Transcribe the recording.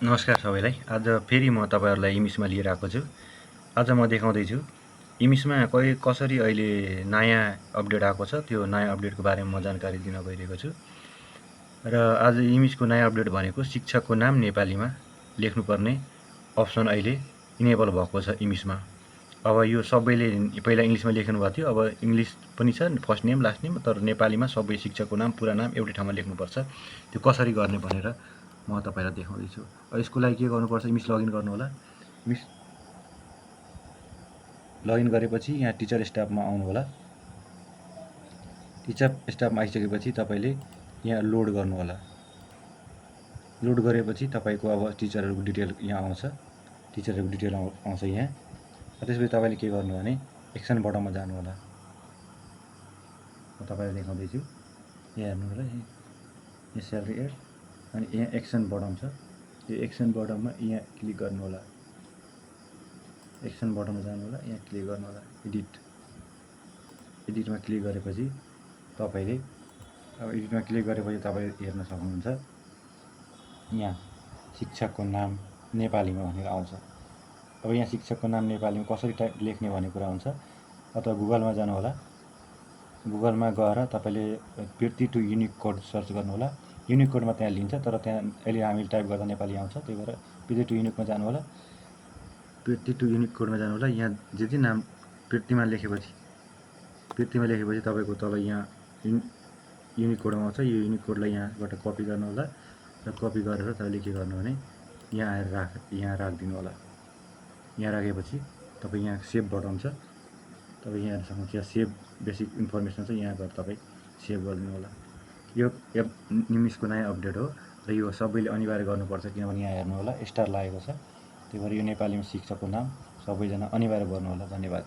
नमस्कार सबैलाई। आज फेरि म तपाईँहरूलाई इमिसमा लिएर आएको छु। आज म देखाउँदैछु इमिसमा कसरी अहिले नयाँ अपडेट आएको छ, त्यो नयाँ अपडेटको बारेमा म जानकारी दिन गइरहेको छु। र आज इमिसको नयाँ अपडेट भनेको शिक्षकको नाम नेपालीमा लेख्नुपर्ने अप्सन अहिले इनेबल भएको छ इमिसमा। अब यो सबैले पहिला इङ्ग्लिसमा लेख्नुभएको थियो, अब इङ्ग्लिस पनि छ, फर्स्ट नेम लास्ट नेम, तर नेपालीमा सबै शिक्षकको नाम पुरा नाम एउटै ठाउँमा लेख्नुपर्छ। त्यो कसरी गर्ने भनेर म तपाईँलाई देखाउँदैछु। यसको लागि के गर्नुपर्छ, इमिस लगइन गर्नु होला। इमिस लगइन गरेपछि यहाँ टिचर स्टाफमा आउनु होला। टिचर स्टाफमा आइसकेपछि तपाईँले यहाँ लोड गर्नु होला। लोड गरेपछि तपाईँको अब टिचरहरूको डिटेल यहाँ आउँछ, टिचरहरूको डिटेल आउँछ यहाँ। त्यसपछि तपाईँले के गर्नु भने एक्सन बटनमा जानु होला। म तपाईँलाई देखाउँदैछु, यहाँ हेर्नु होला। यहाँ स्यालेरी एड अनि यहाँ एक्सन बटन छ, यो एक्सन बटनमा यहाँ क्लिक गर्नु होला। एक्सन बटनमा जानु होला, यहाँ क्लिक गर्नु होला। एडिटमा क्लिक गरेपछि तपाईँले एडिटमा क्लिक गरेपछि तपाईँ हेर्न सक्नुहुन्छ, यहाँ शिक्षकको नाम नेपालीमा भनेर आउँछ। अब यहाँ शिक्षकको नाम नेपालीमा कसरी लेख्ने भन्ने कुरा हुन्छ। अथवा गुगलमा जानु होला। गुगलमा गएर तपाईँले पृथ्वी टु युनिक कोड सर्च गर्नु होला। युनिक कोडमा त्यहाँ लिन्छ, तर त्यहाँ अहिले हामीले टाइप गर्दा नेपाली आउँछ, त्यही भएर पृथ्वी टु युनिकमा जानु होला। पृथ्वी टु युनिक कोडमा जानु होला। यहाँ जति नाम पृथ्वीमा लेखेपछि तपाईँको तल यहाँ युनिक कोडमा आउँछ। यो युनिक कोडलाई यहाँबाट कपी गर्नु होला र कपी गरेर तपाईँले के गर्नु भने यहाँ आएर यहाँ राखिदिनु होला। यहाँ राखेपछि तपाईँ यहाँ सेभ बटन छ, तपाईँ यहाँ सक्नुहुन्छ। यहाँ सेभ बेसिक इन्फर्मेसन छ, यहाँ गएर तपाईँ सेभ गरिदिनु होला। यो इमिसको नयाँ अपडेट हो र यो सबैले अनिवार्य गर्नुपर्छ, किनभने यहाँ हेर्नु होला स्टार लागेको छ। त्यही भएर यो नेपालीमा शिक्षकको नाम सबैजना अनिवार्य गर्नु होला। धन्यवाद।